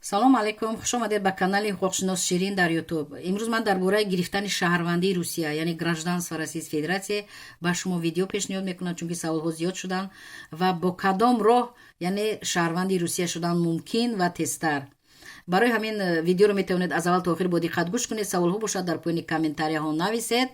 Салом алейкум, хушомадед ба канали ҳуқуқшинос Ширин дар Ютуб. Имрӯз ман дар бораи гирифтани шаҳрвандии Русия, яъне гражданство Российской Федерация, ба шумо видео пешниҳод мекунам, чунки саволҳо зиёд шуданд ва бо кадом роҳ, яъне шаҳрванди Русия шудан мумкин ва тезтар. Барои ҳамин видеоро метавонед аз аввал то охир бо диққат гӯш кунед. Саволҳо бошад, дар поёни комментарияҳо нависед.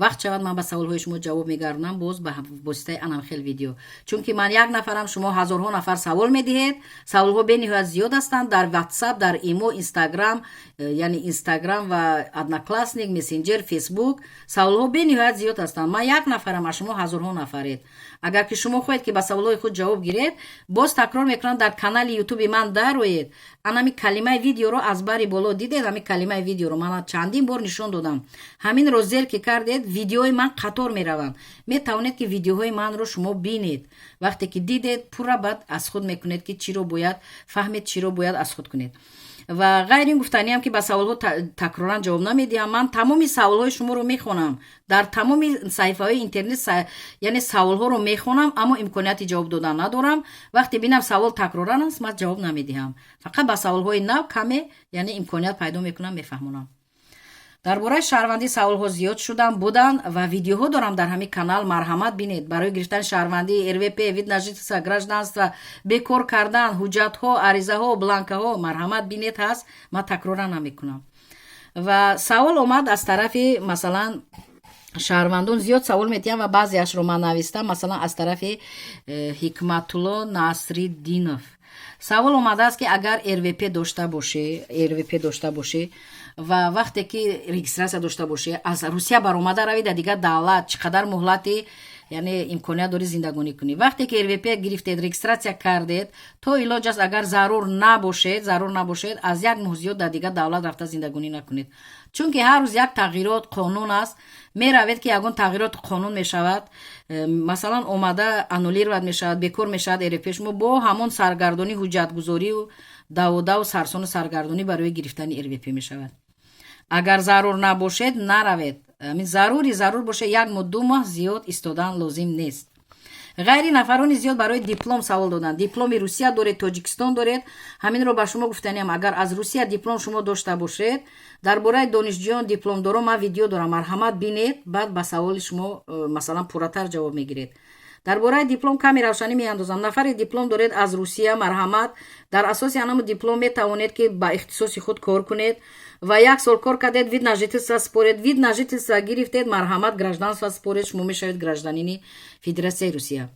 Вақт шавад, ман ба саволҳои шумо ҷавоб мегардонам боз ба воситаи анамхел видео, чунки ман як нафарам, шумо ҳазорҳо нафар савол медиҳед. Саволҳо бениҳоят зиёд ҳастанд дар Ватсап, дар Имо, Инстаграм, яъне Инстаграм ва Одноклассник, мессенҷер, Фейсбук. Саволҳо бениҳоят зиёд ҳастанд. Ман як нафарам, а шумо ҳазорҳо нафаред. Агар ки шумо хоҳед, ки ба саволҳои худ ҷавоб гиред, боз такрор мекунам, дар канали Ютуби ман дароед. Анами калимаи видеоро аз бари боло дидед, ҳами калимаи видеоро ман чандин бор нишон додам. Ҳаминро зер ки кардед, видеои ман қатор мераванд. Метавонед, ки видеоҳои манро шумо бинед. Вақте ки дидед пурра, баъд аз худ мекунед, ки чиро бояд фаҳмед, чиро бояд аз худ кунед. Ва ғайр ин, гуфтаниам, ки ба саволҳо такроран ҷавоб намедиҳам. Ман тамоми саволҳои шуморо мехонам дар тамоми саҳифаҳои интернет, яъне саволҳоро мехонам, аммо имконияти ҷавоб додан надорам. Вақте бинам, савол такроран аст, ман ҷавоб намедиҳам. Фақат ба саволҳои нав каме, яъне имконият пайдо мекунам, мефаҳмонам. Дар бораи шаҳрвандӣ саволҳо зиёд шудан буданд ва видеоҳо дорам дар ҳамин канал, марҳамат, бинед. Барои гирифтани шаҳрвандӣ, РВП, вид на жительство, гражданство, бекор кардан, ҳуҷҷатҳо, аризаҳо, бланкаҳо, марҳамат, бинед, ҳаст, ман такрора намекунам. Ва савол омад аз тарафи, масалан, шаҳрвандон зиёд савол медиҳам ва баъзеашро ман навистам. Масалан, аз тарафи Ҳикматулло Насриддинов савол омадааст, ки агар РВП дошта бошӣ, РВП дошта бошӣ ва вақте ки регистрация дошта бошӣ, аз Русия баромада равӣ дар дигар давлат, чӣ қадар муҳлати, яъне имконият дорӣ зиндагонӣ кунӣ? Вақте ки РВП гирифтед, регистрация кардед, то илоҷ аст, агар зарур набошед, зарур набошед, аз як моҳ зиёд дар дигар давлат рафта зиндагонӣ накунед, чунки ҳар рӯз як тағйирот қонун аст. Меравед, ки ягон тағйироти қонун мешавад, масалан, омада аннулировать мешавад, бекор мешавад РВП шумо. Бо ҳамон саргардонӣ, ҳуҷҷатгузорию даводаву сарсону саргардонӣ барои гирифтани РВП мешавад. Агар зарур набошед, наравед. Зарури зарур бошад, як моҳ, 2 моҳ зиёд истодан лозим нест. Ғайри нафарони зиёд барои диплом савол доданд. Дипломи Русия доред, Тоҷикистон доред? Ҳаминро ба шумо гуфтаниам: агар аз Русия диплом шумо дошта бошед, дар бораи донишҷӯён, дипломдоро ман видео дорам, марҳамат, бинед, баъд ба саволи шумо масалан, пурратар ҷавоб мегиред. Дар бораи диплом каме равшанӣ меандозам. Нафаре диплом доред аз Русия, марҳамат, дар асоси анаму диплом метавонед, ки ба ихтисоси худ кор кунед ва як сол кор кардед, вид на жительство според. Вид на жительство гирифтед, марҳамат, гражданство според, шумо мешавед гражданини Федератсияи Русия.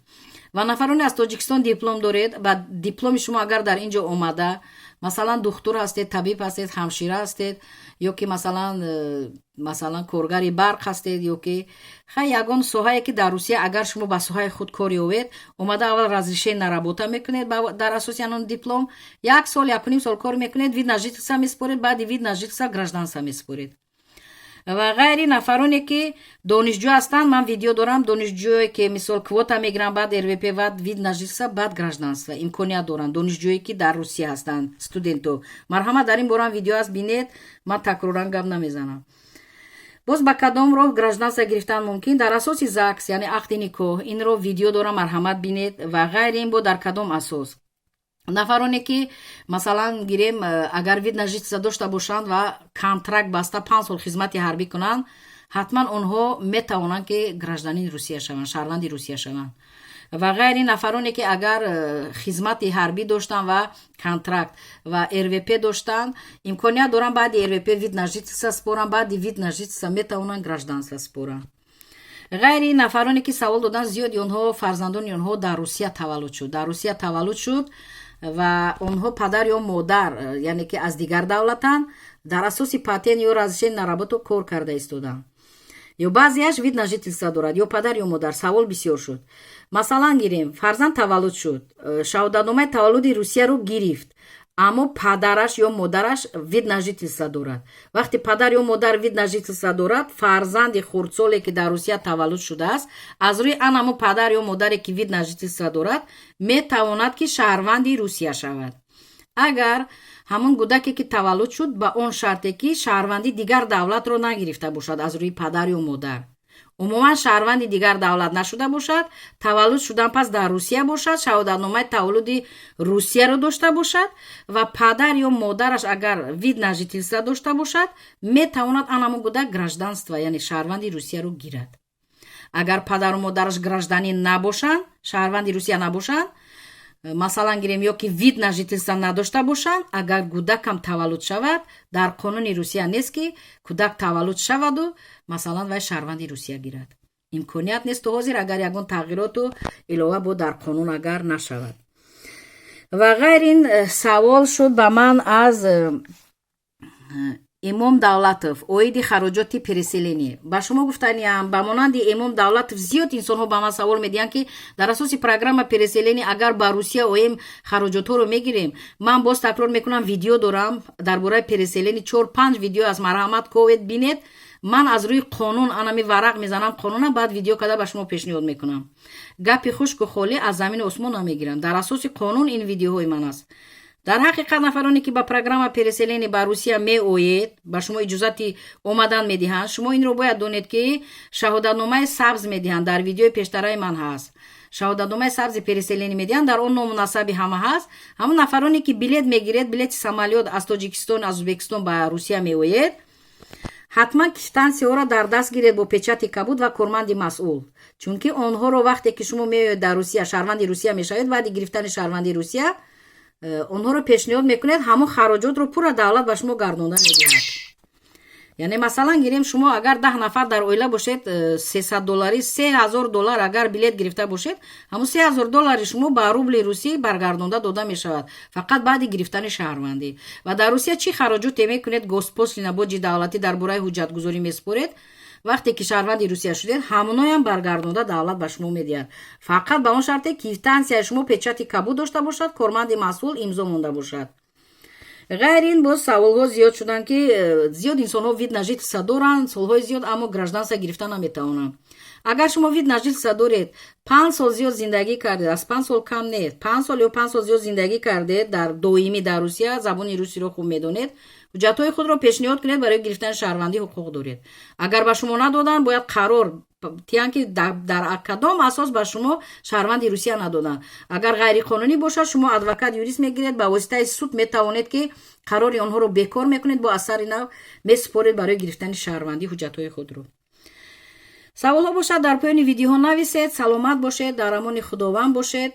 Ва нафароне аз Тоҷикистон диплом доред ва дипломи шумо агар дар ин ҷо омада, масалан, духтур ҳастед, табиб ҳастед, ҳамшира ҳастед ё ки масалан, коргари барқ ҳастед ё ки хай ягон соҳае, ки дар Русия агар шумо ба соҳаи худ кор ёбед, омада аввал разрешение на работа мекунед. Дар асоси анон диплом як сол, якуним сол кор мекунед, вид на жительство месупоред, баъди вид на жительство гражданство месупоред. Ва ғайри нафароне, ки донишҷӯ ҳастанд, ман видео дорам. Донишҷӯе, ки мисол квота мегиранд, баъд РВП, баъд вид на жительство, баъд гражданство имконият доранд. Донишҷӯе, ки дар Русия ҳастанд, студенто, марҳамат, дар ин борам видео аст, бинед, ман такроран гап намезанам. Боз ба кадом роҳ гражданство гирифтан мумкин? Дар асоси ЗАГС, яъне ақди никоҳ, инро видео дорам, марҳамат, бинед. Ва ғайри ин бо дар кадом асос? Нафароне, ки, масалан, гирем, агар вид на жительство дошта бошанд ва контракт баста 5 сол хизмати ҳарбӣ кунанд, ҳатман онҳо метавонанд, ки гражданини Русия шаванд, шаҳрванди Русия шаванд. Ва ғайри нафароне, ки агар хизмати ҳарбӣ доштанд ва контракт ва РВП доштанд, имконият доранд баъди РВП вид на жительство споранд, баъди вид на жительство метавонанд гражданство споранд. Ғайри нафароне, ки савол доданд зиёди онҳо, фарзандони онҳо дар Русия таваллуд шуд, дар Русия таваллуд шуд ва онҳо падар ё модар яъне ки аз дигар давлатанд, дар асоси патент ё разрешение на работу кор карда истоданд ё баъзеаш вид на жительство дорад, ё падар, ё модар. Савол бисёр шуд. Масалан, гирем, фарзанд таваллуд шуд, шаҳодатномаи таваллуди Русияро гирифт, аммо падараш ё модараш вид на жительство дорад. Вақте падар ё модар вид на жительство дорад, фарзанди хурдсоле, ки дар Русия таваллуд шудааст, аз рӯи анамо падар ё модаре, ки вид на жительство дорад, метавонад, ки шаҳрванди Русия шавад. Агар ҳамон кӯдаке, ки таваллуд шуд, ба он шарте, ки шаҳрвандии дигар давлатро нагирифта бошад аз рӯи падар ё модар. Умуман шаҳрванди дигар давлат нашуда бошад, таваллуд шудан пас дар Русия бошад, шаҳодатномаи таваллуди Русияро дошта бошад ва падар ё модараш агар вид на жительство дошта бошад, метавонад анамон кӯдак гражданство, яъне шаҳрванди Русияро гирад. Агар падару модараш гражданин набошанд, шаҳрванди Русия набошанд, масалан гирем, ё ки вид на жительство надошта бошанд, агар кӯдакам таваллуд шавад, дар қонуни Русия нест, ки кӯдак таваллуд шаваду, масалан, вай шаҳрванди Русия гирад. Имконият нест то ҳозир, агар ягон тағйироту илова бо дар қонун агар нашавад. Ва ғайр ин савол шуд ба ман аз Имом Давлатов оиди хароҷоти переселение. Ба шумо гуфтаниам, ба монанди Имом Давлатов зиёд инсонҳо ба ман савол медиҳанд, ки дар асоси программа переселение агар ба Русия оем, хароҷотҳоро мегирем. Ман боз такрор мекунам, видео дорам дар бораи переселение, чор панҷ видео аз, марҳамат ковед, бинед. Ман аз рӯи қонун анами варақ мезанам қонуна, баъд видео карда ба шумо пешниҳод мекунам. Гапи хушку холӣ аз замини осмон намегирам. Дар асоси қонун ин видеоҳои ман аст. Дар ҳақиқат, нафароне ки ба программа переселение ба Русия меоед, ба шумо иҷозати омадан медиҳанд, шумо инро бояд донед, ки шаҳодатномаи сабз медиҳанд. Дар видеои пештараи ман ҳаст, шаҳодатномаи сабзи переселение медиҳанд, дар он ному насаби ҳама ҳаст. Ҳамон нафароне ки билет мегиред, билети самолёт аз Тоҷикистон, аз Ӯзбекистон ба Русия меоед, ҳатман квитансияҳоро дар даст гиред бо печати кабуд ва корманди масъул, чунки онҳоро вақте ки шумо меоед дар Русия, шаҳрванди Русия мешавед, баъди гирифтани шаҳрванди Русия онҳоро пешниҳод мекунед, ҳамон хароҷотро пурра давлат ба шумо гардонда медиҳад. Яъне, масалан гирем, шумо агар 10 нафар дар оила бошед, 300 доллари, 3000 доллар агар билет гирифта бошед, ҳамон 3000 доллари шумо ба рубли русӣ баргардонда дода мешавад фақат баъди гирифтани шаҳрвандӣ. Ва дар Русия чӣ хароҷоте мекунед, госпошлина, боҷи давлатӣ дар бораи ҳуҷҷатгузорӣ месупоред, вақте ки шаҳрванди Русия шудед, ҳамоноям баргардонда давлат ба шумо медиҳад, фақат ба он шарте, квитансияи шумо печати кабуд дошта бошад, корманди масъул имзо монда бошад. Ғайр ин боз саволҳо зиёд шуданд, ки зиёд инсонҳо вид на жительство доранд солҳои зиёд, аммо гражданство гирифта наметавонанд. Агар шумо вид на жительство доред, 5 сол зиёд зиндагӣ кардед, аз 5 сол кам нест, 5 сол ё 5 сол зиёд зиндагӣ кардед дар доимӣ дар Русия, забони русиро хуб медонед, ҳуҷҷатҳои худро пешниҳод кунед, барои гирифтани шаҳрвандӣ ҳуқуқ доред. Агар ба шумо надоданд, бояд қарор тиҳанд, ки дар кадом асос ба шумо шаҳрванди Русия надоданд. Агар ғайриқонунӣ бошад, шумо адвокат, юрист мегиред, ба воситаи суд метавонед, ки қарори онҳоро бекор мекунед, бо аз сари нав месупоред барои гирифтани шаҳрвандӣ ҳуҷҷатҳои худро. Саволҳо бошад, дар поёни видеоҳо нависед. Саломат бошед, дар амони Худованд бошед.